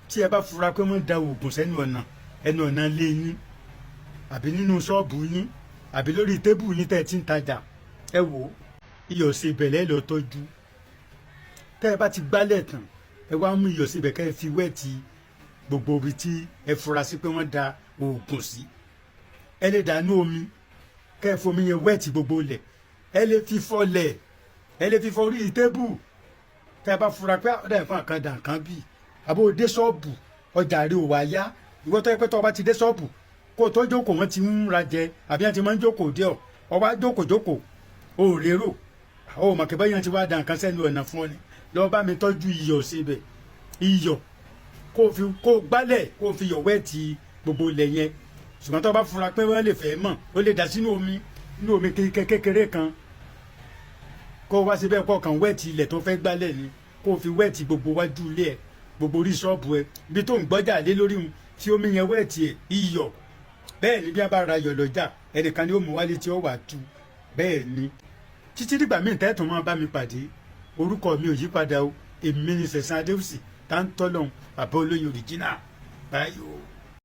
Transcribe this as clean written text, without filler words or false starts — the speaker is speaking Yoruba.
Tí ẹ bá fura pé wọ́n da oògùn sẹ́nu ọ̀nà, ẹnu ọ̀nà lé yín, àbí nínú ṣọ́ọ̀bù yín, àbí lórí tébù yín tẹ́ ẹ ti ń tajà, ẹ wò ó, iyọ̀ ìsebẹ̀ lọ tọ́jú. Tẹ́ ẹ bá ti gbálẹ̀ tán, ẹ wá mú iyọ̀ ìsebẹ̀ kẹ́ ẹ fi wet gbogbo ibi tí ẹ fura sí pé wọ́n da oògùn sí. Ẹ lè dànù omi, kẹ́ ẹ fomi yẹn wet gbogbo ilẹ̀. Ẹ lè fi fọlẹ̀, ẹ lè fi fọ orí tébù. Tẹ́ ẹ bá fura pé ọ̀dà ẹ̀fọn kan dà nǹkan bíi àbó dé ṣọ́ọ̀bù, ọjà rí ò wá yá, ìwọ tó yẹ pé tó o bá ti dé ṣọ́ọ̀bù, kó o tó jókòó, wọ́n ti ń ra jẹ, àbí wọ́n ti máa ń jókòó dé ọ, ọ wá jókòó jókòó, o ò lérò, o mọ̀ kí báyọ̀ ti wá da nǹkan sẹ́nu ọ̀nà fún ọ ni. Lọ́ọ́ bá mi tọ́jú iyọ̀ síbẹ̀, iyọ̀ kó o fi kó o gbálẹ̀, kó o fi yọ̀ wet gbogbo ilẹ̀ yẹn. Ṣùgbọ́n tó o bá fura pé wọ́n lè fẹ́ mọ̀, ó lè dà sínú omi, inú omi kékeré kan, kó o wá síbẹ̀, kó o kàn wet ilẹ̀ tó fẹ́ gbálẹ̀ ni, kó o fi wet gbogbo wájú ilé ẹ̀, gbogbo orí ṣọ́ọ̀bù ẹ̀, ibi tó ń gbọ́jà lé lórí hun, tí omi yẹn wet ẹ̀, iyọ̀. Bẹ́ẹ̀ ni, bí a bá ra iyọ̀ lọ́jà, ẹnìkan ni ó mú wálé tí ó wà tu. Bẹ́ẹ̀ ni, títí dìgbà míì tẹ́tùn máa bá mi pàdé, orúkọ mi ò yí padà o. Èmi ni Sẹ̀san Adéwùsì tá ń tọ́lọ́hún, bàbá olóyin original. Báyìí o.